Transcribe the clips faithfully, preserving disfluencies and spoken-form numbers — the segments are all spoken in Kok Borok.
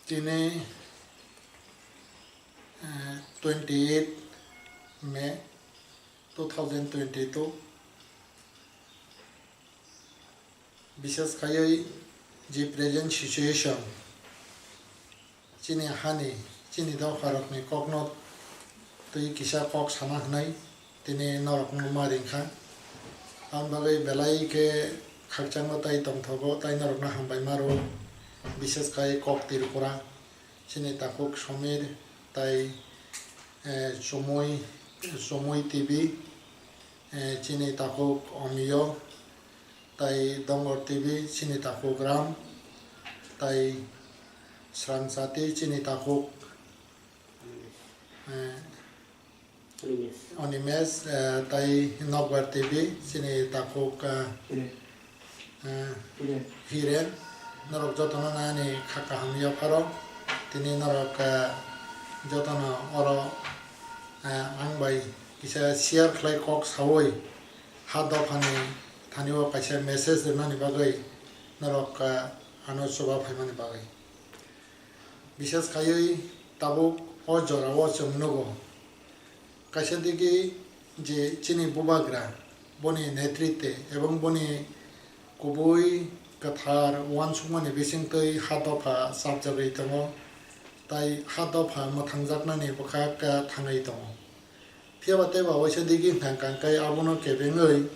Tini, eh, twenty eight May two thousand twenty two, bises khaiwi je present situation, chini hani, chini dopharokni kokno twi kisa kok sana hwnwi tini norokno ma ringkha. Aboni bagwi belai khe khakchangno tai tongthogo, tai norokno hambai ma rwo, bises khai kok Tripura, chini takhuk Somir, tai, eh, Chumui, Chumui T V, eh, chini takhuk Omiyo, tai Dongor T V, chini takhuk Ram, tai Srangchati, chini takhuk, eh, Animesh. Animesh, eh, tai Nokbar T V, chini takhuk, eh, eh, Hiren. Hiren. Norok jotono nani kha kaham yapharo. Tini norok, eh, jotono oro, eh, ang bai kisa share khlai kok sawi ha dophani thani o kaisa message rwnani bagwi norok, eh, ano chuba phaimani bagwi. Bises khaiwi tabuk o jorao chwng nugo. Kaisa digi je chini bubagra, boni netritwe ebong boni kubui kwthar uansukmani bisingtwi ha dopha chapjagwi tongo, tai ha dopha mwthangjaknani bwkhak thangwi tongo. Phiya ba tei ba waisa digi hwnkha hwnkha khe abono kebengwi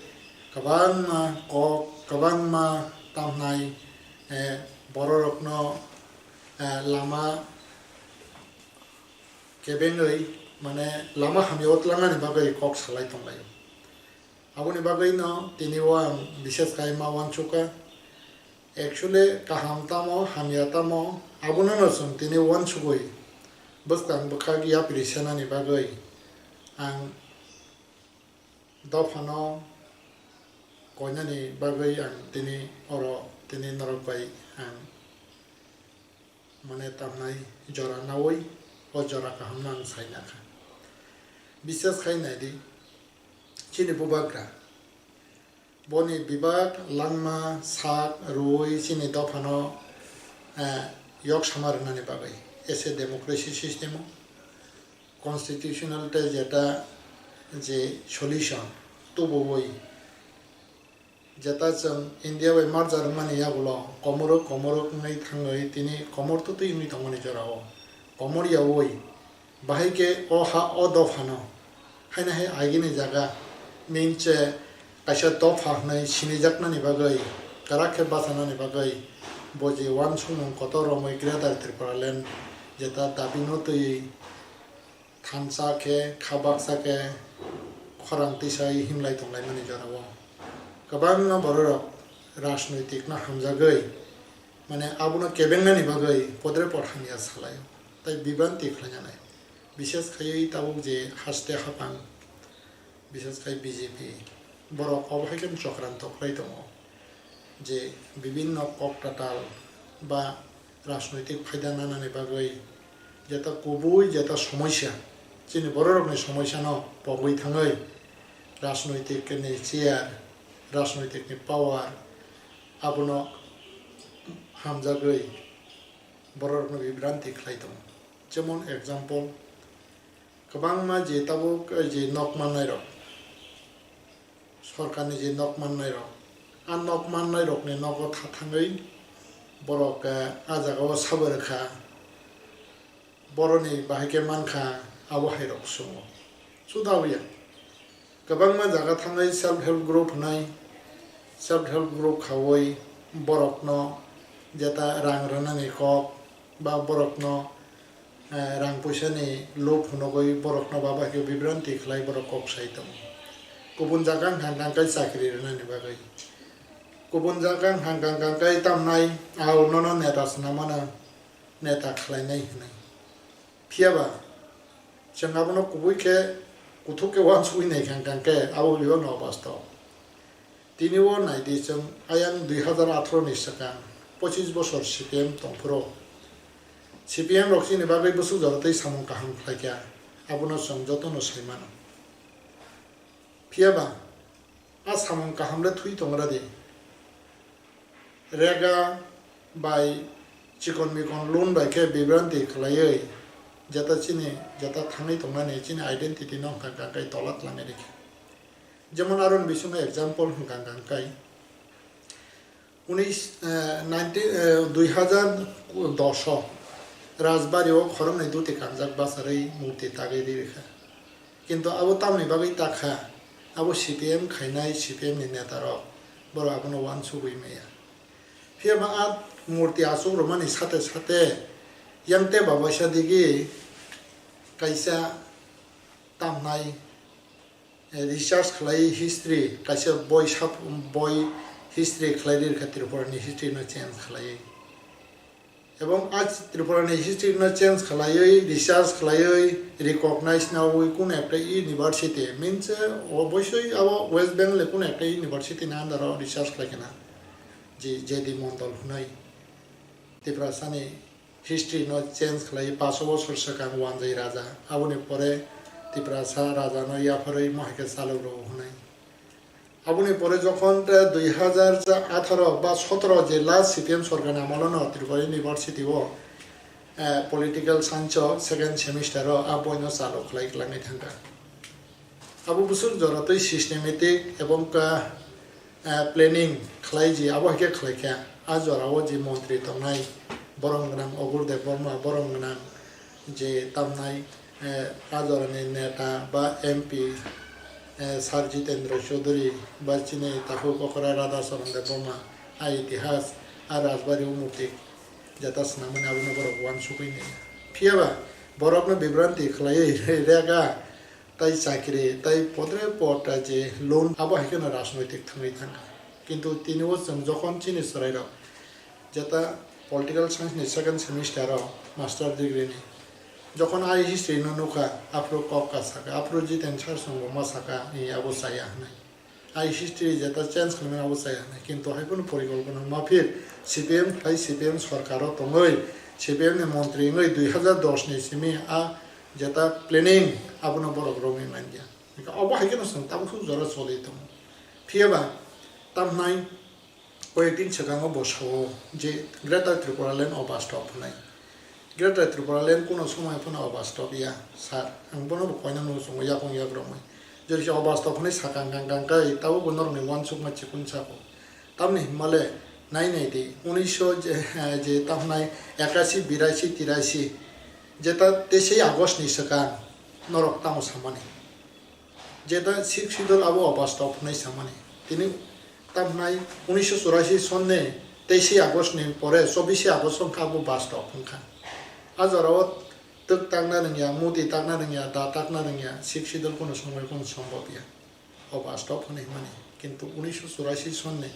kwbangma kok, kwbangma tamhnai, eh, bororokno, eh, lama kebengwi, mane, lama hamya o tlangnani bagwi kok salai tonglaio. Aboni bagwino tini o ang bises khai ma uansukha. Actually, kaham tamo, hamya tamo, abono no chwng tini uansugwi bwskang bwkhak yapri senani bagwi ang dophano koinani bagwi ang tini oro tini norok bai ang mane tamnai jora nawi o jora kahamno ang saina kha. Bises khai naidi, chini bubagra boni bebak langma sak rwui chini dophano, eh, yok sama rwnani bagwi. Ese democracy system o constitutional tei jeta je solution tubuwi jeta chwng India bai merger wngmani yagulo komorok komorok wngwi thangwi tini komor twtwi wngwi tongmani jorao komor yaui bahai khe o ha o dophano haino hai agini jaga minche kaisa dopha hwnwi sinijaknani bagwi kwrak khe bachanani bagwi bo je uansukmung kotor romwi Greater Tipraland jeta dabino twiwi thansa khe, kha baksa khe khorang tisai himlai tonglaimani jorao kwbangma bororok rajnoitikno hamjagwi, mane, abono kebengnani bagwi podre pod hamya salaio, tei bibranti khlainani. Bises khaiwi tabuk je haste haphang, bises khai B J P, borok obo hai khe chokranto khlai tongo je bibinno kok tatal ba rajnoitik phaida nanani bagwi jeta kubui jeta somosya, chini bororokni somosyano pogwi thangwi rajnoitik ni chair, rajnoitik ni power abono hamjagwi bororokno bibranti khlai tongo. Jemon example, kwbangma je tabuk je nok mannairok, sorkarni je nok mannairok, a nok mannairokni nogo tha thangwi borok, eh, a jagao sabo rwkha, boroni bahai khe mankha, abo hairok chwngno. Chuda wngya. Kwbangma jaga thangwi self help group hwnwi, self help group khaui borokno jeta rang rwnani kok ba borokno, eh, rang puisani lob phunugwi borokno ba bahai khe bibranti khlai borok kok sai tongo. Kubun jaga wngkha hwnkhe chakri rwnani bagwi. Kubun jaga wngkha hwnkhe tamnai, "Ao nono neta swnamano, neta khlainai," hwnwi. Phiya ba, chwng abono kubui khe kuthuk khe uansugwi naikha hwnkhe abo bebakno obasto. Tini o nai di, chwng ayang dui hazar atharo ni swkang pochis bosor C P M tong phuru, C P M rok chini bagwi bwswk jora tei samung kaham khlai kha, abono chwng jotono sai mano. Phiya ba, a samung kaham le thwi tong ra di. Rega bai chikon mikon loan bai khe bibranti khlaiwi jeta chini jeta thangwi tongnani chini identity no hwnkha kha khe tola tlangwi rikha. Jemon aroni bisingo example hwnkha kha khe unis, eh, nineteen, eh, dui hazar dos o Rajbari o khoroknwi duti kangjak bacharwi murti tagwi ri rikha. Kintu abo tamoni bagwi takha, abo C P M khainai C P M ni neta rok, borok abono uansugwi maya. Phiya ba a murti achuk rwmani sate sate yang te babaisa digi kaisa tamnai, eh, research khlai history, kaisa boi sap-, boi history khlai ri rwkha Tripura ni history no change khlaiwi. Ebong a Tripura ni history no change khlaiwi, research khlaiwi, recognize nawi kuno ekta university, means, eh, obosoi abo West Bengal ni kuno ekta university ni under o research khlai khna, je J D Mondol hwnwi Tiprasa ni history no change khlai paso bosor swkang Wanjai Raja, aboni pore Tiprasa Raja no yapharwi mohai khe chalok rw hwnwi. Aboni pore jokhon te dui hazar atharo ba sotoro je last C P M sorkar ni amolo no Tripura University o, eh, political science o second semester o a boino chalo khlai kwlangwi thangkha. Abo bwswk jora twi systematic ebong ka, eh, planning khlai ji abo hai khe khlai kha. A jora o je montri tongnai borom gwnang Ogur Debbarma, borom gwnang je tamnai, eh, a jorani neta ba M P, eh, Sir Jitendra Chaudhary ba chini takhuk okra Radha Charan Debbarma, a itihas, a Rajbari o murti jeta swnamani abono borok uansugwi nai. Phiya ba borokno bibranti khlaiwi rega tai chakri tai podre pod je loan abo hai kheno rajnoitik thangwi thangkha. Kintu tini o chwng jokhon chini chwrairok jeta political science ni second semester o master degree ni. Jokhon ai history no nukha, aphuru kok ka saka, aphuru Jiten sir song bo ma saka, "Ee, abo chaya," hwnwi. Ai history jeta change khlaimani abo chaya hwnwi. Kintu hai phano porikolpona maphir C P M khlai C P M sorkar o tongwi, C P M ni montri wngwi dui hazar dos ni simi a jeta planning abono borok romwi manya. Hwnkhe obo hai kheno chwng tabuk jora choli tongo. Phiya ba tamhnai Koyekdin swkango bo sao je Greater Tripura Land obastop hwnwi. Greater Tripura Land kuno somoy phano obastop ya, sir. Ang bono bo koina nugo chungo yakung yakrokmwi. Jori se obastop hwnwi sakang kang kang kai, tabuk bo norokni uansukma chikun sako. Tamni hwnmale nai nai di, unisho je, je tamhnai ekasi, birasi, tirasi, jeta teisai August ni swkang norok tamo samani. Jeta Sixth Schedule abo obastop hwnwi samani. Tini tamhnai unisho churasi sonni teisai August ni pore chobbish August wngkha abo bastop wngkha. A jorao twk takna rwngya, muti takna rwngya, da takna rwngya, Sixth Schedule kuno somoi kuno sombobya. Obastop hwnwi hwnmani. Kintu unisho churasi sonni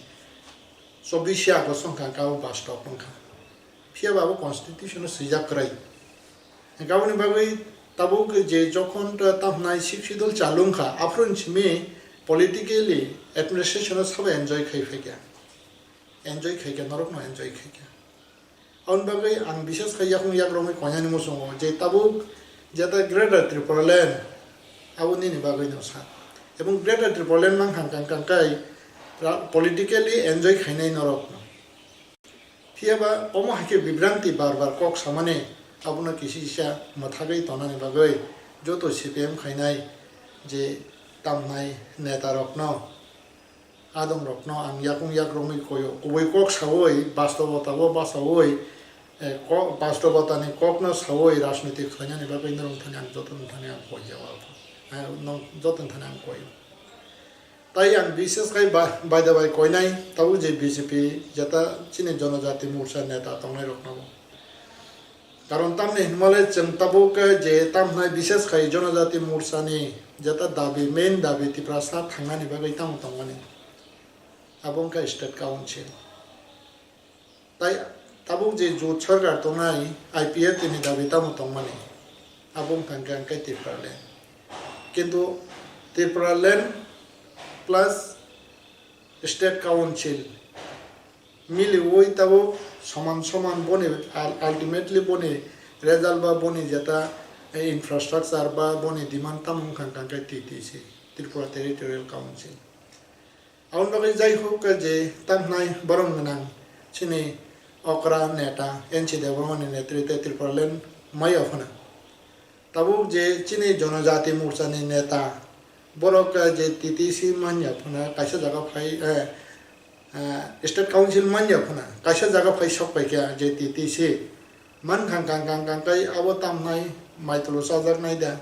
chobbish August wngkha, abo bastop wngkha. Phiya ba abo constitution o swijak kwrwi. Hwnkhe aboni bagwi tabuk je jokhon ta-, tamhnai Sixth Schedule chalu wngkha, aphuru ni simi politically administration o sabo enjoy khai phaikha. Enjoy khaikha, norokno enjoy khaikha. Aboni bagwi ang bishes khai yakung yakrokmwi koinani muchungo je tabuk jeta Greater Tripura Land abo nini bagwino sa. Ebong Greater Tripura Land mang khan kang kang kai ra-, politically enjoy khainai norokno. Phiya ba omo hai khe bibranti bar bar kok samani abono kisi kisa mwthagwi tongnani bagwi joto C P M khainai je tamnai neta rokno, adong rokno ang yakung yakrokmwi koio. Kubui kok saui bastobota o basaui, eh, ko-, bastobota ni kokno saui rajniti khlainani bagwi norok thani ang joto thani ang koiya. Eh, no-, joto thani ang koio. Tai ang bishes khai ba-, baida bai koinai tabuk je B J P jeta chini Jonojati Morcha neta tongnai rokno bo. Karon tamni hinmale chwng tabuk je tamhnai bishes khai Jonojati Morcha ni jeta dabi, main dabi Tiprasa thangnani bagwi tamo tongmani. Abo wngkha State Council. Tai tabuk je jot sorkar tongnai I P F T ni dabi tamo tongmani, abo wngkha hwnkhe hwnkhe Tipraland. Kintu Tipraland plus State Council miliui tabuk soman soman boni ul-, ultimately boni result ba boni jeta, eh, infrastructure ba boni demand tamo wngkha hwnkhe T T C, Tripura Territorial Council. Aboni bagwi jai huk je tamhnai borom gwnang chini okra neta N C Debbarmani netrite Tripuraland maya phano. Tabuk je chini Jonojati Morchani neta, borok, eh, je T T C manya phano kaisa jaga phai, eh, eh, State Council manya phano kaisa jaga phai sok pai kha je T T C. Man khang khang khang khang kai abo tamnai mai tulo chajaknai da,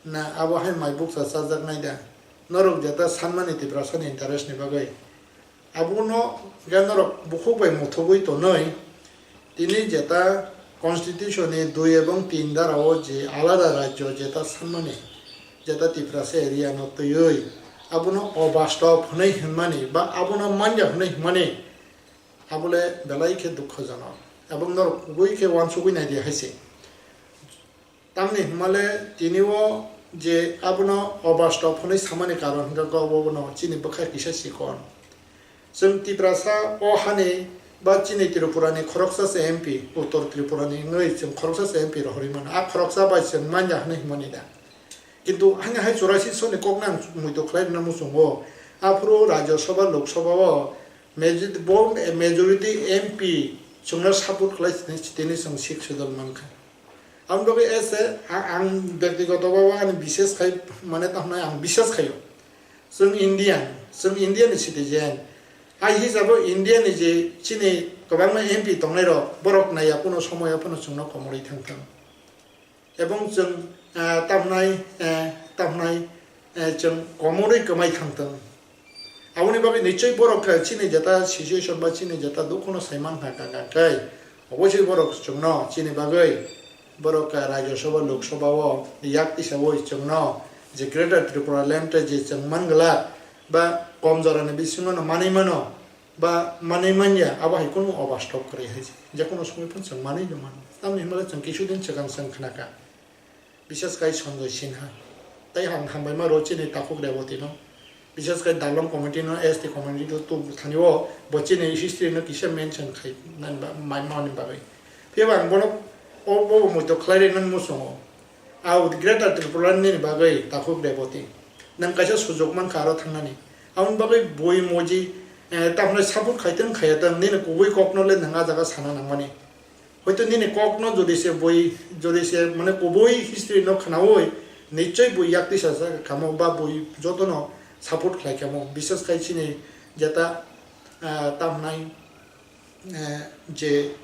na abo hai mai bukcha chajaknai da. Norok jeta sanmani Tiprasani interest ni bagwi. Abono hwnkhe norok bukhuk bai muthubwi tonwi, tini jeta constitution ni dui ebong tin dara o je alada rajyo jeta sanmani, jeta Tiprasa area no twiwi, abono obastob hwnwi hwnmani ba abono manya hwnwi hwnmani, abole belai khe dukhojonok. Ebong norok kubui khe uansugwi naidi hai se. Tamni hwnmale tini o je abono obastob hwnwi samani karon hwnkhe kok bono chini bwkha kisa chikon. Chwng Tiprasa o hani ba chini Tripurani khoroksa se M P, Uttor Tripurani wngwi chwng khoroksa se M P rohorwi mano. A khoroksa bai chwng manya hwnwi hwnmani da. Kintu haino hai churaisi soni kokno ang muitu khlai rwna muchungo. Aphuru Rajya Sabha, Lok Sabha o majority, bo majority M P chwngno support khlai tini chwng Sixth Schedule mankha. Aboni bagwi ese a-, ang byaktigoto babo ani bishes khai mane tamo ang bishes khaio. Chwng Indian, chwng India ni citizen. Ai hisabo India ni je chini kwbangma M P tongnai rok, borok naiya kuno somoyo phano chwngno komorwi thang thang. Ebong chwng, ah, tamnai, eh, tamnai, eh, chwng komorwi kwmai thang thang. Aboni bagwi nichoi borok khe chini jeta situation ba chini jeta dukhuno sai mankha kha kha khe, obosoi borok chwngno chini bagwi borok khe Rajya Sabha, Lok Sabha o yak tisaui chwngno je Greater Tripura Land je chwng man glak ba kom jorani bisingo no manwi mano ba manwi manya, abo hai kunu obastob kwrwi hai se. Je kunu somoi phano chwng manwi no mano. Tamni hwnba chwng kisu din swkang chwng khna kha. Bises khai Sanjoy Sinha. Tai ang hambai ma rw chini Takhuk Reboti no. Bises khai Dalong committee no, S T committee no tu thani o bo chini history no kisa mention khai nani ba-, mai mani bagwi. Phiya ba ang bono o bo muitu khlai rwi nani muchungo. Au Greater Tripura nini bagwi Takhuk Reboti. Nang kaisa sujok mankha aro thangnani. Aboni bagwi bui moji, eh, tamhwnai support khai tong khaya tong nini kubui kokno le nang a jaga sana nangmani. Hoito nini kokno jodi se bui, jodi se mane kubui history no khnaui, nichoi bui yak tisa sa kamo ba bui jotono support khlai kamo. Bises khai chini jeta, ah, tamhnai, eh, je,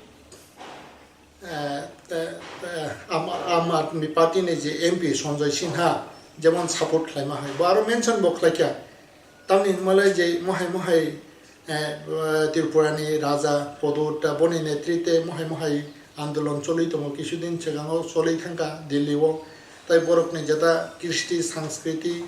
eh, te, te, Am, Aam Aadmi Party ni je M P Sanjoy Sinha jemon support khlaima hai. Bo aro mention bo khlaikha. Tamni hwnmalai je mohai mohai, eh, eh, Tripurani Raja Podut, eh, boni netrite mohai mohai andolon choli tongo, kisudin swkango choli thangkha Delhi o. Tai borokni jeta kristi sanskriti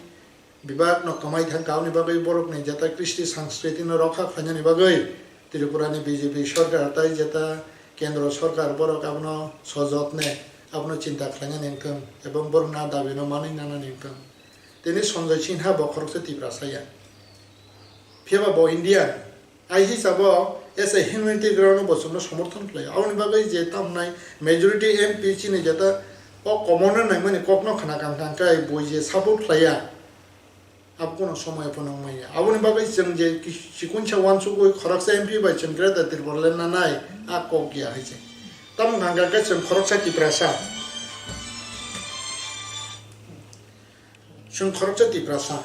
bibak no kwmai thangkha, aboni bagwi borokni jeta kristi sanskriti no rokha khlainani bagwi Tripurani B J P sorkar tai jeta kendro sorkar borok abono sojotne abono chinta khlainani wngthung ebong borokni a dabi no manwi nanani wngthung. Tini Sanjoy Sinha bo khoroksa Tiprasa ya. Phiya ba bo Indian. Ai hisabo as a humanity ground bo chwngno somorthon khlai. Aboni bagwi je tamnai majority M P chini jeta o commoner naimani kokno khna kang kang khe bui je support khlaiya. Abo kono somoy phano wngmanya. Aboni bagwi chwng je ki-, chikunsa uansugwi khoroksa M P bai chwng Greater Tipraland nanai a kok ya hai se. Tamo kang khe chwng khoroksa Tiprasa. Chwng khoroksa Tiprasa,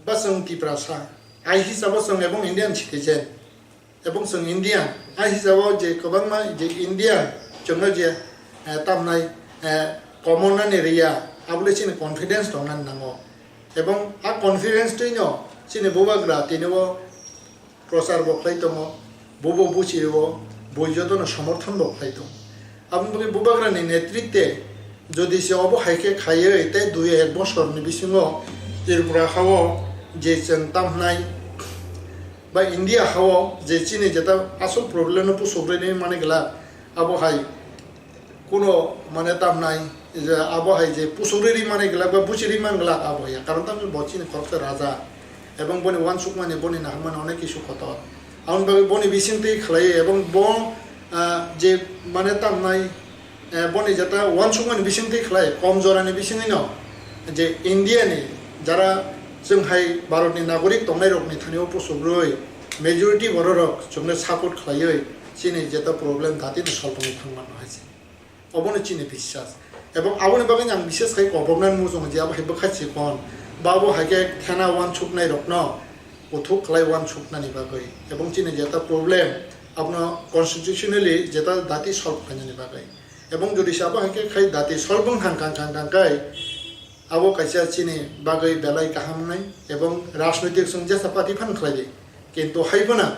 ba chwng Tiprasa, ai hisabo chwng ebong Indian citizen, ebong chwng Indian, ai hisabo je kwbangma je Indian chwngno je, eh, tamnai, eh, common nani riya, abole chini confidence tongnani nango. Ebong a confidence twino chini bubagra tini o prochar bo khlai tongo, bubo buchirwo, bui jotono somorthon bo khlai tongo. Aboni bagwi bubagrani netrite jodi se obo hai khe khaiwi tei dui ek bosorni bisingo Tripura hao je chwng tamhnai ba India hao je chini jeta asol problem no pusugwi mani glak, abo hai kuno mane tamnai je abo hai je pusugwi rimani glak ba buchi rimani glak abo ya, karon tamni bo chini khoroksa raja ebong boni uansukmani boni naharmani onek kisu kotor. Aboni bagwi boni bisingtwi khlai ebong bo, ah, je mane tamnai, eh, boni jeta uansukmani bisingtwi khlai kom jorani bisingwino je India ni jara chwng hai Bharat ni nagorik tongnai rokni thani o pusugrwi majority borok rok chwngno support khlaiwi chini jeta problem dati no solve wngwi thangmano hai se. Obono chini biswas. Ebong aboni bagwi ang biswas khai kobroknani muchungo je abo hai bwkha chikon, ba abo hai khe thena uansuknai rokno kuthuk khlai uansuknani bagwi. Ebong chini jeta problem abono constitutionally jeta dati solve khlainani bagwi. Ebong jodi se abo hai khe khai dati solve wng thang kang kang kang kai, abo kaisa chini bagwi belai kaham wngnai. Ebong rajnoitik chwng jesa party phan khlai di, kintu hai phano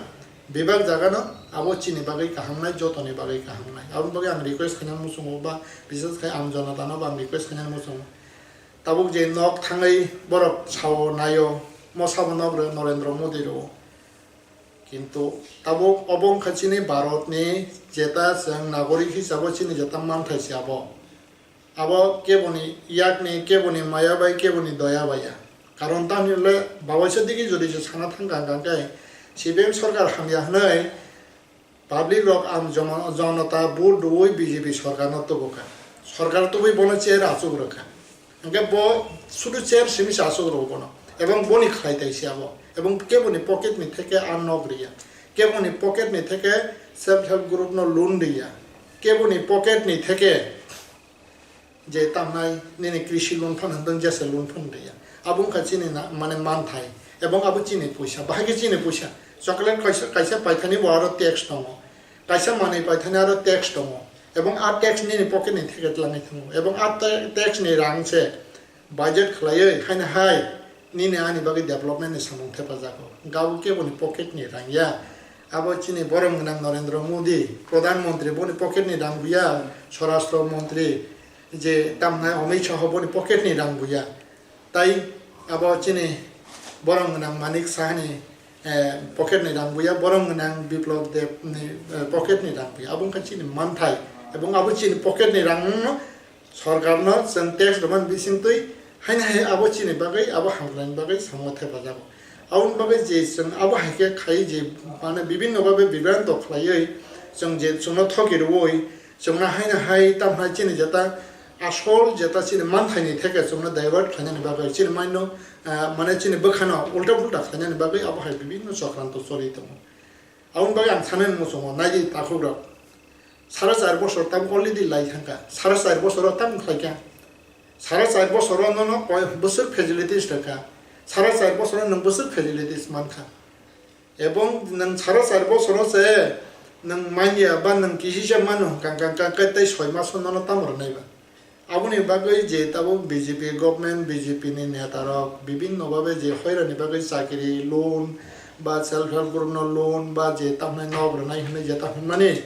bebak jaga no abo chini bagwi kaham nai, joto ni bagwi kaham nai. Aboni bagwi ang request khainani muchungo ba, bishes khai am jonata no bo ang request khainani muchungo. Tabuk je nok thangwi borok sao naio, mo sabo nok rw Narendra Modi rw. Kintu tabuk obo wngkha chini Bharat ni jeta chwng nagorik hisabo chini jeta manthai se abo. Abo keboni yakni, keboni maya bai, keboni doya bai ya. Karon tamni hwnle bawaisa digi jodi se sana thang kang kang khe, C P M sorkar hamya hwnwi public rok am jomo-, jonota vote rwui B J P sorkar no tubu kha. Sorkar tubui bono chair achuk rwkha. Hwnkhe bo sudu chair simi se achuk rw bono. Ebong boni khlai tai se abo. Ebong keboni pocket ni theke a nok riya. Keboni pocket ni theke self help group no loan riya. Keboni pocket ni theke je tamnai nini krishi loan phano hwndwng jesa loan phano riya. Abo wngkha chini na-, mane manthai. Ebong abo chini puisa. Bahai khe chini puisa. Chocolate kaisa, kaisa paithani bo aro tax tongo. Kaisa manwi paithani aro tax tongo. Ebong a tax nini pocket ni theke twlangwi thango. Ebong a ta-, tax ni rang se budget khlaiwi haino hai nini ani bagwi development ni samung thepajago. Hwnkhe abo keboni pocket ni rang ya. Abo chini borom gwnang Narendra Modi, Pradhan Mantri, boni pocket ni rang buya, Swarashtra Mantri, je tamnai Amit Shah boni pocket ni rang buya. Tai abo chini borom gwnang Manik Saha ni, eh, pocket ni rang buya, borom gwnang Biplab Deb ni, eh, pocket ni rang buya. Abo wngkha chini manthai. Ebong abo chini pocket ni rang no sorkar no chwng tax rwmani bisingtwi haino hai abo chini bagwi, abo hamkraini bagwi samung thepajago. Aboni bagwi je chwng abo hai khe khai je mane bibinno bhabe bibranto khlaiwi chwng je chwngno thoki rwui chwngno haino hai tamo hai chini jeta asol jeta chini manthaini theke chwngno divert khlainani bagwi chini maino, ah, mane chini bwkhano ulta pulta khlainani bagwi abo hai bibinno chokranto choli tongo. Aboni bagwi ang sanani muchungo, naidi takhukrok. Sara char bosor tam already lai thangkha. Sara char bosoro tam khlaikha. Sara char bosoro nono koi bwswk facilities rwkha. Sara char bosoro nwng bwswk facilities mankha. Ebong nwng sara char bosoro se nwng manya ba nwng kisisa mano hwnkha, hwnkha, hwnkha, hwnkha, tei soi maso nono tamo rwnai ba. Aboni bagwi je tabuk B J P government, B J P ni neta rok bibinno bhabe je hoirani bagwi chakri, loan, ba self help group no loan, ba je tamni nok rwnai hwnwi jeta hwnmani,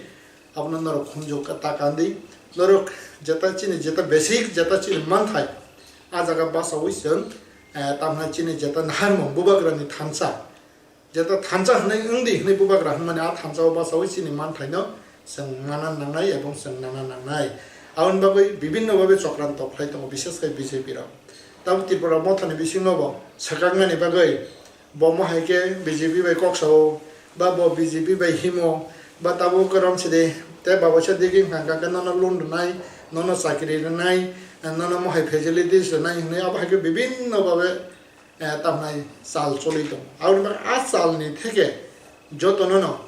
abono norok khunju ka-, ta kandi. Norok jeta chini jeta basic jeta chini manthai, a jaga basawi chwng, eh, tamni chini jeta naharmung bubagrani thansa. Jeta thansa hwnwi wng di hwnwi bubagra hwnmani a thansa o basawi chini manthaino chwng mana nangnai ebong chwng nana nangnai. Aboni bagwi bibinno bhabe chokranto khlai tongo, bishes khai B J P rok. Tabuk Tripura mothani bisingo bo swkaknani bagwi bo mo hai khe B J P bai kok sao, ba bo B J P bai himo, ba tabuk rom sidi tei babosa digi hwnkha hwnkha khe nono loan rwnai, nono chakri rwnai, nono mo hai facilities rwnai hwnwi abo hai khe bibinno bhabe eh, tamnai chal choli tongo. Aboni bagwi a chalni theke jotono no,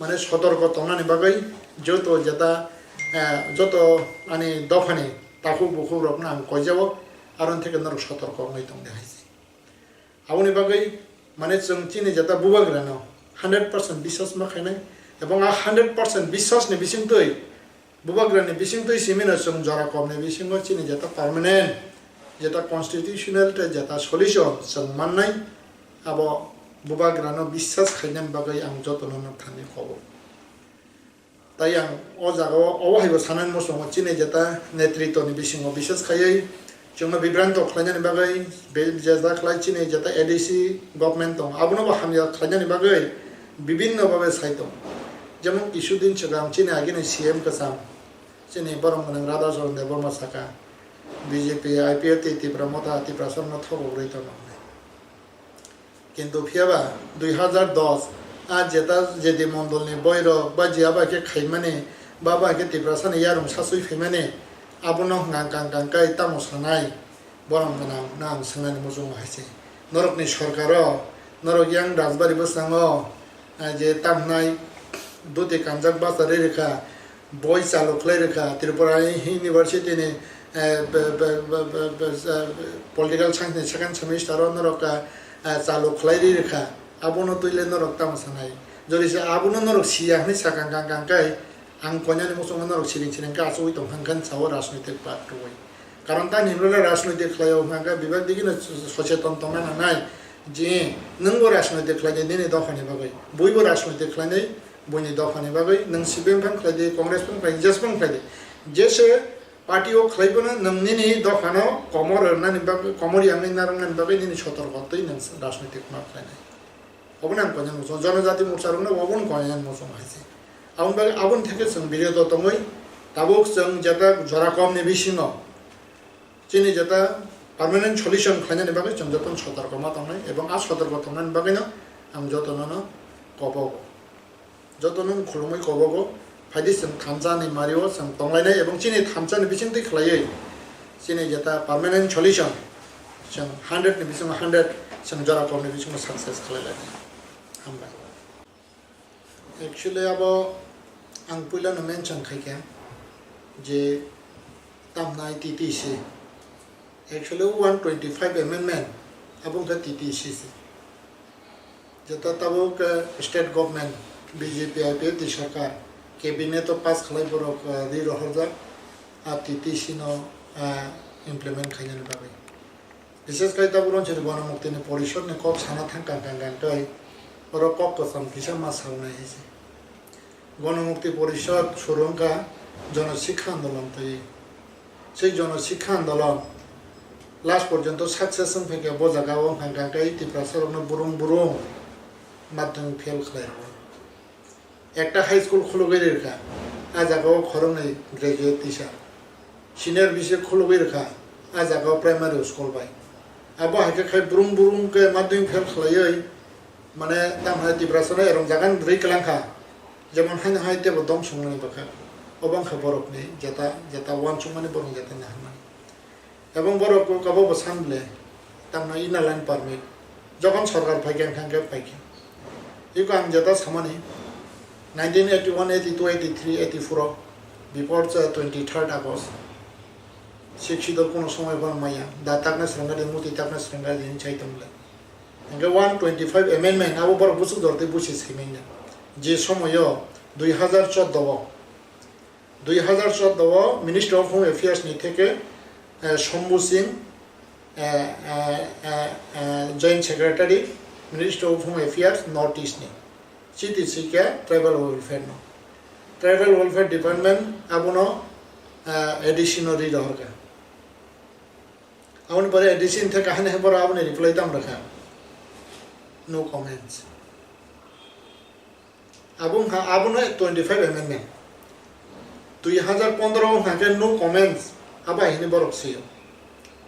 mane, sotorko tongnani bagwi joto jeta, eh, joto ani dophani takhuk bukhuk rokno ang koijao, aroni theke norok sotorko wngwi tongdi hai se. Aboni bagwi, mane, chwng chini jeta bubagrano hundred percent biswas ma khainai, ebong a hundred percent biswasni bisingtwi bubagrani bisingtwi simino chwng jora komni bisingo chini jeta permanent, jeta constitutional tei jeta solution chwng mannai, abo bubagrano biswas khainani bagwi ang jotono nokthani kobo. Tai ang o jagao obo haibo sanani muchungo chini jeta netritwni bisingo biswas khaiwi chwngno bibranto khlainani bagwi be-, jeta khlai chini jeta A D C government tongo, abono bo hamya khlainani bagwi bibinno bhabe sai tongo. Jemon kisudin swkang chini agini C M kwcham, chini borom gwnang Radha Charan Debbarma saka, B J P, I P F T, Tipra Motha, Tiprasano thobok rwi tongo hwnwi. Kintu phiyaba dui hazar dos a jeta jedi mondolni boirok ba je aba khe khaimani ba aba khe Tiprasani yarung sasui phaimani abono hwnkha hwnkha hwnkha kai tamo sanai borom gwnang no ang swngnani muchungo hai se. Norokni sorkaro, norok yang Rajbari bwskango, ah, je tamhnai Doti kanjak basa ri rikha, boi chalo khlai rikha, Tripura University ni, eh, be, be, be, be, be, eh, political science ni second semester o norok, eh, chalo khlai ri rikha, abono twi le norok tamo sanai? Jodi se abono norok siya hwnwi sakang kang kang kai, ang koinani muchungo norok siring siring khe achugwi tong khan khan sao rajnoitik party. Karon tani hwnwi le rajnoitik khlai o hwnka khe bebak digino socheton tongna nangnai je nwngbo rajnoitik khlai di nini dophani bagwi, buibo rajnoitik khlai di buini dophani bagwi, nwng C P M phano khlai di, Congress phano khlai di, jesa phano khlai di, jesa party o khlai bono nwng nini dophano komor rwnani bagwi, komor yangwi narwknani bagwi nini sotorko twi nwng rajnoitik ma khlainai. Obono ang koinani muchungo, Jonojati Morcha rokno obono koinani muchungo hai se. Aboni bagwi aboni theke chwng birodo tongwi tabuk chwng jeta jora komni bisingo chini jeta permanent solution khlainani bagwi chwng jotono sotorko ma tongnai, ebong a sotorko tongnani bagwino ang jotono no kobogo. Jotono khulumui kobogo, phaidi chwng thansa ni mario chwng tonglainai ebong chini thansa ni bisingtwi khlaiwi chini jeta permanent solution chwng hundred ni bisingo hundred chwng jora komni bisingo success khlai lainai. Hambai. Actually abo ang puilano mention khaikha je tamnai T T C. Actually one twenty five amendment abo wngkha T T C se. Jeta tabuk, eh, state government B J P I P F T sarkar cabinet o pass khlai borok, eh, ri rohorjak a T T C no, eh, implement khainani bagwi. Bishes khai tabuk rwnchini Gonomukti ni porishod ni kok sana thang kang kang kang tei oro kok kwcham kisa ma saunai hai se. Gonomukti porishod suru wngkha Jono Sikha Andolon twi. Sei Jono Sikha Andolon last porjonto success wng phaikha, bo jaga o wngkha kang khe Tiprasa rokno burung burung madhyamik fail khlai rwo. Ekta high school khulugwi rwkha, a jaga o khoroknwi graduate teacher. Senior B C khulugwi rwkha, a jaga o primary school bai. Abo hai khe khai burung burung khe madhyamik fail khlaiwi, mane tamo hai Tiprasa no erong jaga ni rwi kwlang kha. Jemon haino hai tebo dom songnani bwkha. Obo wngkha borokni jeta, jeta uansukmani borok jeta naharmani. Ebong borok kok abo bo san ble, tamno inner line permit. Jokhon sorkar phaikha, wngkha khe phaikha. Iko ang jeta samani, nineteen eighty one, eighty two, eighty three, eighty four o, before twenty third August, Sixth Schedule kuno somoi phano maya, da takna swrwngkha di, muti takna swrwngkha di, hinwi sai tong le. Hingke one twenty five amendment, abo borok buchuk jor tei buchi sai manya. Je somoyo dui hazar chordo o, dui hazar chordo o Ministry of Home Affairs ni theke, eh, Shambhu Singh, eh, eh, eh, eh, Joint Secretary, Ministry of Home Affairs, North East ni chiti sikya Tribal Welfare no. Tribal Welfare Department abono, eh, A D C no ri rohorkha. Aboni pore A D C ni theke kahini hai borok aboni reply tamo rwkha? No comments. Abo wngkha, abono twenty five amendment. Dui hazar pondro wngkha khe no comments, abo hai hwnwi borok sio.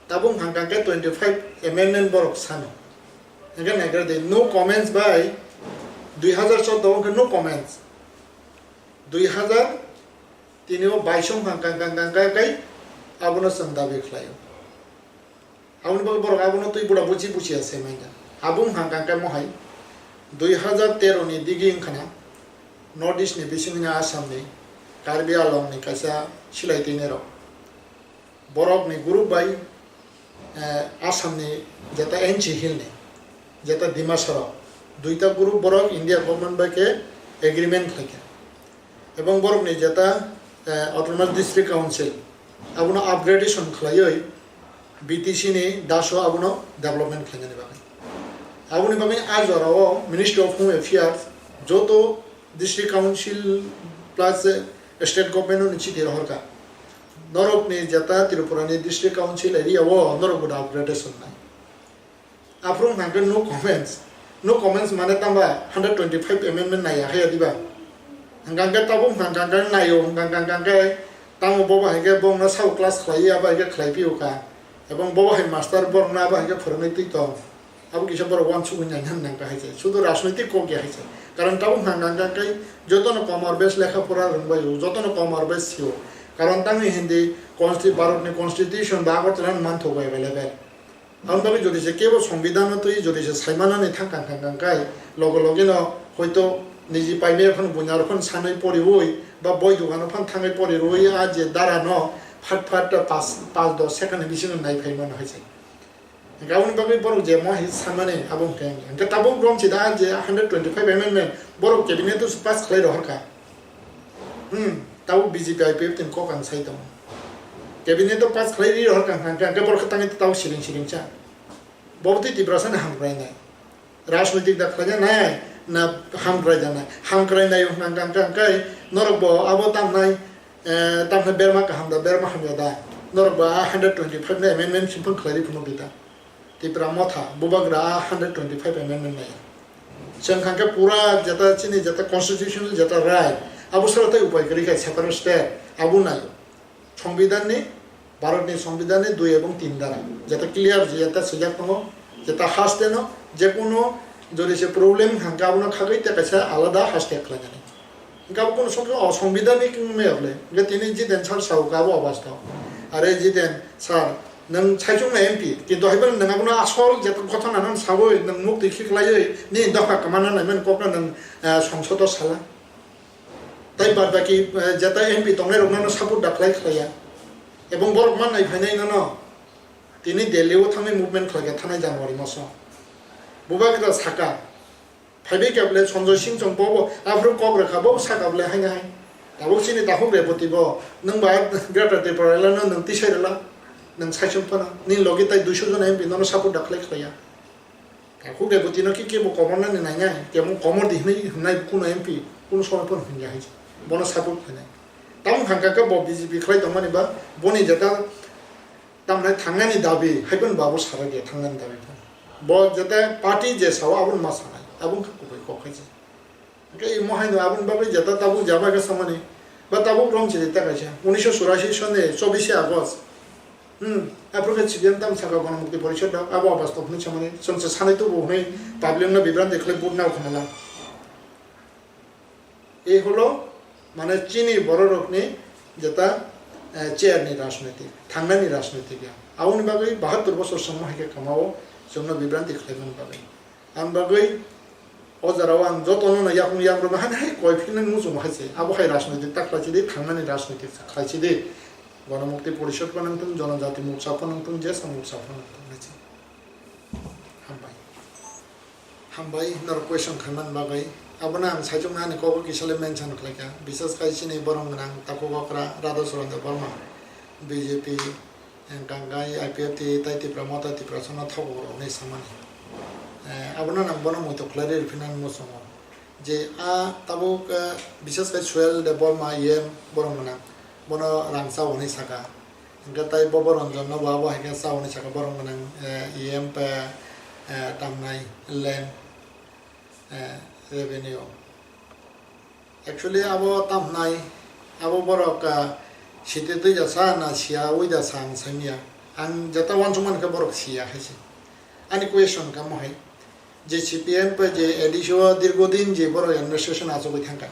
Tabuk wngkha khe twenty five amendment borok sano. Hingkhe naikhwra di, no comments bai dui hazar chordo wngkha no comments. Dui hazar tini o baiso wngkha kang kang kang kang kai abono chwng dabi khlaio. Aboni bagwi borok abono twi bura buchi buchi ya se manya. Abo wngkha kang khe mohai dui hazar tero ni digi wngkhana North East ni bisingni Assam ni Karbi Anglong ni kaisa silai twi nai rok. Borok ni group bai, eh, Assam ni jeta N C Hill ni, jeta Dimasarao, duita group borok India government bai khe agreement khlaikha. Ebong borok ni jeta, eh, Autonomous District Council abono upgradation khlaiwi B T C ni daso abono development khlainani bagwi. Aboni bagwi a jorao Ministry of Home Affairs joto District Council plus, eh, state government no chiti rohorkha. Norok ni jeta Tripura ni District Council area o norok bo upgradation nai. Aphuru hwnka khe no comments. No comments mane tangba hundred twenty five amendment nai ya haya diba? Hwnka khe tabuk hwnka khe nai o, hwnka khe tamo bobo hai khe bongno sabo class khlai ya, abo hai khe khlai phi o kha. Ebong bobo hai master borokno abo hai khe phwrwngwi twi tong. Abo kisa borok uansugwi naina nang kha hai se. Sudu rajnoitik kok ya hai se. Karon tabuk hwnka hwnka khe jotono komor bes lekha pora rwngbai o, jotono komor bes si o. Karon tangwi hindi consti-, Bharat ni constitution ba Agartala ni manthogo available. Aboni bagwi jodi se kebo songbidhan no twi jodi se saimanani thang kang kang kang kai logo logi no hoito Niji paimaya phano buina rok phano sanwi poriwi ba boi dogano phano thangwi pori rwi a je dara no phat phat ta pas, pas dos second ni bisingo nai phai mano hai se. Hingke aboni bagwi borok je mo hai sanmani abo hingke hingke tabuk romsi da je hundred twenty five amendment borok cabinet o pass khlai rohor kha. Hmm, tabuk B J P I P F tin kok ang sai tongo. Cabinet o pass khlai ri rohor kha hingke hingke borok tangwi tabuk siring siring cha. Bo twi Tiprasa ni hamkrai nai. Rajnitik da khlai nai na hamkrai da nai. Hamkrai nai hingke hingke hingke norok bo abo tam nai. Eh, tamkhe berma kaham da, berma hamya da? Norok ba a hundred twenty five ni amendment simphang khlairi phunuk di ta. Tipra Motha, bubagra a hundred twenty five amendment nai. Chwng khankhe pura jeta chini jeta constitution jeta right, abo sara tei upai kwrwi kha separate state, abo nai. Songbidan ni, Bharat ni Songbidan ni dui ebong tin dara, jeta clear jeta swijak tongo, jeta haste no, jekunu jodi se problem khankhe abono khagwi tei kaisa alada haste khlainani. Hingke abo kunu songkhe o songbidanik wngmaya bole. Hingke tini Jiten sir sao khe abo obastho. Are Jiten sir, nwng saichung na M P, kintu hai phano nwng abono asol jeta ghotona no sawi nwng mukti khiklaiwi nini dopha kwmana naimani kokno nwng, eh, songsodo sala. Tai bad baki, eh, jeta M P tongnai rokno no support da khlai khlaiya. Ebong borok mannai phainai nono tini Delhi o thangwi movement khlaikha thanai January maso. Bubagra saka, phaibai khe bole Sanjay Singh chwng bo bo aphuru kok rwkha, bo saka bole haino hai. Tabuk chini takhuk Reboti bo, nwng ba Greater Tipraland no nwng tisai rwla, nwng saichung phano, nini logi tai duiso jon M P nono support da khlai khlaiya. Takhuk Reboti no ki kebo komor nani nainai, kebo komor di hinwi hwnnai kuno M P, kuno somoi phano hwnya hai. Bono support khlainai. Tamoni hwnkha khe bo B J P khlai tongmani ba, boni jeta Tamni thangnani dabi, hai phano bo abo sara dia thangnani dabi phano. Bo jeta party je sao abono ma sanai, abo wngkha kubui kok hai se. Hingke imo haino aboni bagwi jeta tabuk jaba khe samani, ba tabuk romchini ta kaisa, unisho churashi soni chobishe August. Hmm, aphuru khe C P M tam saka Ganamukti Porishod rok, abo abastop hwnwi samani, chwngsa sanai tubu hwnwi public no bibranti khlai vote nao khwnala. Ei holo, mane, chini bororokni jeta, eh, chair ni rajnoitik, thangnani rajnoitik ya. Aboni bagwi bahattur bosor songma hai khe kamao chwngno bibranti khlaimani bagwi. Ang bagwi o jora o ang jotono no yakung yakrwma hani hai koi philnani muchungo hai se. Abo hai rajnoitik ta khlai chidi, thangnani rajnoitik khlai chidi. Ganamukti Porishod phano wngthung, Jonojati Morcha phano wngthung, jesa morcha phano wngthung hai se. Hambai. Hambai, norok question khaimani bagwi. Abono ang saichung ani kogo kisa le mention khlaikha. Bisas khai chini borok gwnang takhuk okra Radha Suran Debbarma, B J P, eh, Gangai, I P F T, tai Tipra Motha, Tiprasano thogo rok hinwi samani. Eh, abono nang bono muitok khlai rw phinani muchungo. Je a tabuk, eh, bisas khai Suel Debbarma, E M borok gwnang. Bono rang cha hwnwi saka. Hingke tai Bobo Ranjan no bo abo hai khe cha hwnwi saka borok gwnang, eh, E M pa, eh, tamnai land, eh, revenue. Actually abo tamnai, abo borok, ah, site twi da sa na siya wi da sa ang saimya. Ang jeta uansukmani khe borok siya hai se. Ani question kamo hai. Je C P M pa je A D C o dirgodin je borok administration achugwi thangkha.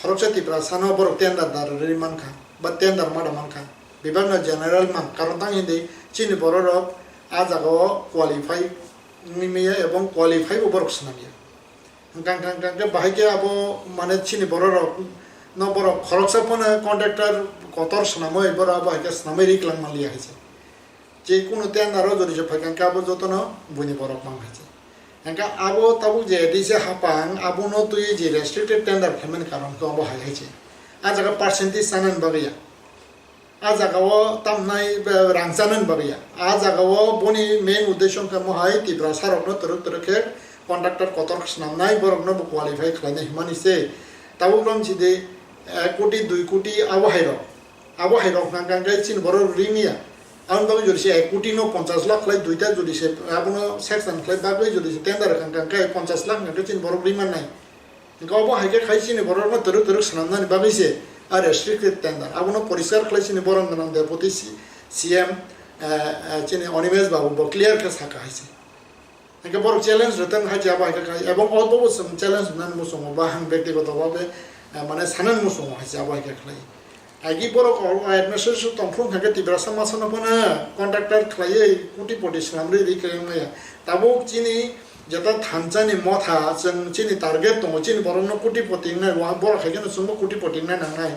Khoroksa Tiprasano borok tender dar rwrwi mankha, ba tender ma da mankha. Bibak no general mang, karon tang hindi chini bororok a jagao qualify wngwi maya ebong qualify bo borok swnamya. Hwnkha hwnkha hwnkha hwnkhe bahai khe abo mane chini bororok no borok khoroksa phano contractor kotor swnamwi borok abo hai khe swnamwi ri kwlangma liya hai se. Je kunu tender o jodi se phaikha hwnkhe abo jotono buini borok mang hai se. Hwnkhe abo tabuk je A D C hapang abono twi je restricted tender khaimani karon khe abo hai hai se. A jaga percentage chanani bagwi ya. A jaga o tamnai, eh, rang chanani bagwi ya. A jaga o boni main uddesho wngkha mohai Tiprasa rokno twrwk twrwk khe contractor kotor swnamnai, borokno bo qualify khlainai hwnmani se. Tabuk romsi de ek koti dui koti abo hai rok. Abo hai rok hwnka hwnkhe chini borok ri manya. Aboni bagwi jodi se ek koti no ponchash lakh khlai duita jodi se abono section khlai bagwi jodi se tender hwnka hwnkhe ponchash lakh hwnka hwnkhe chini borok ri mannai. Hwnka obo hai khe khai chini borok no twrwk twrwk swnamnani bagwi se a restricted tender. Abono poriskar khlai chini borok gwnang deputy C-, C M, eh, eh, chini Animesh Babu bo clear khe saka hai se. Hingke borok challenge rwtwng hai se abo hai khe khai, ebong o bobo chwng challenge rwnani muchungo ba ang bektigoto babe, eh, mane sanani muchungo hai se abo hai khe khlai. Agi borok o administration tongphuru hingke Tiprasa masa no phano contractor khlaiwi koti poti swnamri ri khe wngmaya. Tabuk chini Jeta thansa ni motha chwng chini target tongo, chini borok no koti poti wngnai, wa borok hai kheno chwngbo koti poti wngna nangnai.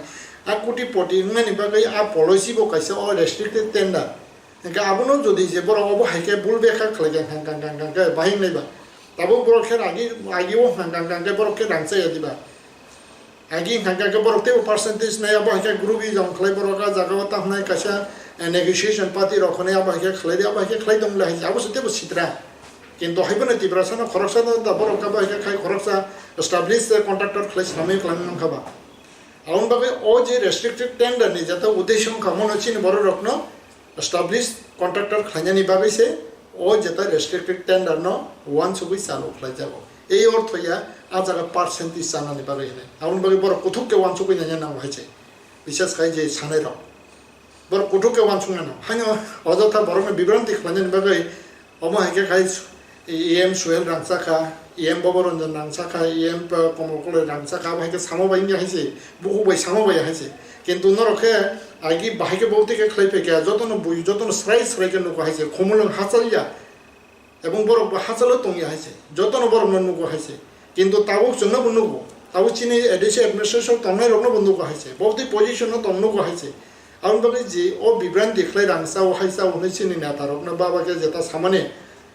A koti poti wngnani bagwi a policy bo kaisa o restricted tender. Hingke abono jodi je borok obo hai khe bul bekha khlai khe hang kang kang kang khe bahai wngnai ba. Tabuk borok khe agi, agi o hang kang kang khe borok khe rang chaya diba. Agi hingka khe borok teibo percentage nai, abo hai khe group ijom khlai borok a jaga o tamo nai kaisa, eh, negotiation party rok hwnwi abo hai khe khlai di, abo hai khe khlai tong le hai abo se teibo sitra. Kintu hai bono Tiprasa no khoroksa no da borok abo hai khe khai khoroksa established contractor khlai swnamwi khlai mankha ba. Aboni bagwi o je restricted tender ni jeta uddesho wngkha mono chini borok rok no established contractor khlainani bagwi se o jeta restricted tender no uansugwi chalo khlaijago. Ei ortho ya a jaga percentage chanani bagwi hinwi. Aboni bagwi borok kuthuk khe uansugwi nanya nango hai se. Bises khai je sanai rok. Borok kuthuk khe uansukna nango. Haino ojotha borokno bibranti khlainani bagwi omo hai khe khai E M Suhel rangchakha, E M Bobo Ranjan rangchakha, E M Komol Koloi rangchakha, abo hai khe samo bai wngya hai se, bukhuk bai samo bai hai se. Kintu norok khe agi bahai khe bo tei khe khlai phai kha, jotono bui, jotono srai srai khe nugo hai se, khumulwng hachal ya, ebong borok bo hachalo tong ya hai se, jotono borok no nugo hai se. Kintu tabuk chwngno bo nugo, tabuk chini A D C administration tongnai rok no bo nugo hai se, bo tei position no tong nugo hai se. Aboni bagwi je o bibranti khlai rang chao, hai chao hwnwi chini neta rokno baba khe jeta samani,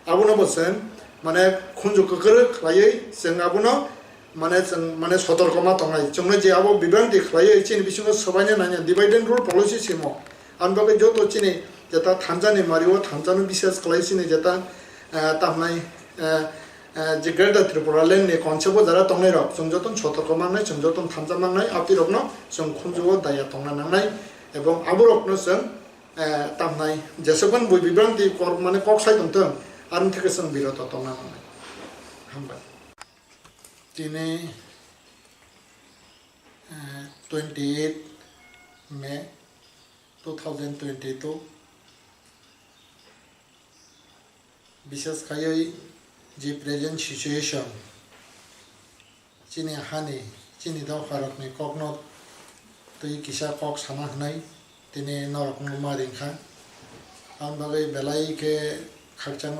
abono bo chwng mane khunju kwkrwk khlaiwi chwng abono mane chwng mane sotorko ma tongnai. Chwngno je abo bibranti khlaiwi chini bisingo swbaina nangya, divide and rule policy simo. Aboni bagwi joto chini jeta thansa ni mari o thansa no bisas khlai chini jeta, eh, tamnai, eh, eh, je Greater Tripura Land ni concept o jara tongnai rok, chwng jotono sotorko mangnai, chwng jotono thansa mangnai, aboni rokno chwng khunju o daya tongna nangnai, ebong aborokno chwng, eh, tamnai jesukmani bui bibranti kor mane kok sai tongthwng, aroni theke chwng biroto tongna nangnai. Hambai. Tini, eh, twenty eight May two thousand twenty two. Bises khaiwi je present situation, chini hani, chini dopharokni kokno twi kisa kok sana hwnwi tini norokno ma ringkha. Aboni bagwi belai khe khakchangma